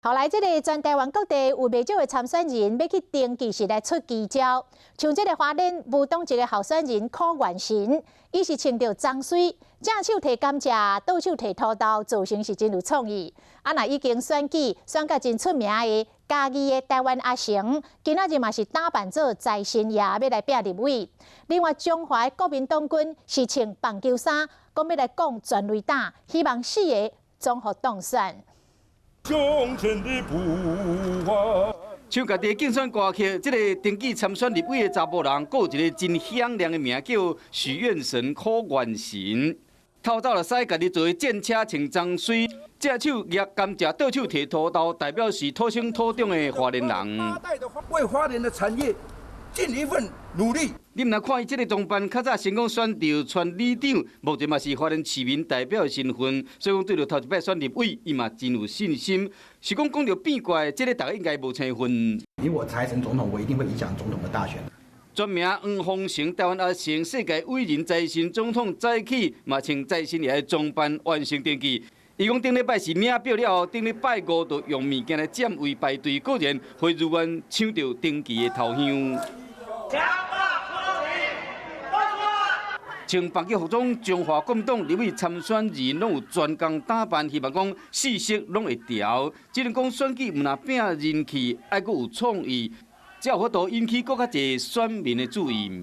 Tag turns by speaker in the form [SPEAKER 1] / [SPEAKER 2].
[SPEAKER 1] 後來，這个全台灣各地有袂少的參選人欲去登記時來出奇招，像這个花蓮無黨籍的候選人柯元神，伊是穿著髒水，正手提甘蔗，倒手提土豆，造型是真有創意。啊，若已經選舉選甲真出名的嘉義的台灣阿成，今仔日嘛是打扮做財神爺，欲來拚立委。另外，彰化的國民黨軍是穿棒球衫，講欲來摃全壘打，希望四个總予當選。
[SPEAKER 2] 唱家己的競選歌曲，這个登記參選立委的查埔人，閣有一个真響亮的名，叫許願神柯元神。透早就使家己坐戰車穿髒水，正手攑甘蔗，倒手提土豆，代表是土生土長的花蓮人。
[SPEAKER 3] 為花蓮的產業盡一份努力。
[SPEAKER 2] 你毋若看伊這个裝扮，較早成功選著選里長，目前嘛是花蓮市民代表的身份，所以講對著頭一擺選立委，伊嘛真有信心。是講講著變卦，這个大家應該無生份。
[SPEAKER 4] 以我財神總統，我一定會影響總統的大選。
[SPEAKER 2] 全名黃宏成，台灣阿成，世界偉人財神總統早起嘛穿財神爺的裝扮完成登記。伊講頂禮拜是領表了後，頂禮拜五就用物件來佔位排隊，果然會如願搶著登記的頭香。穿棒球服裝，彰化國民黨立委參選人攏有專工打扮，希望講四色攏會調。只能講選舉毋但拚人氣，愛閣有創意，才有法度引起閣較濟選民的注意。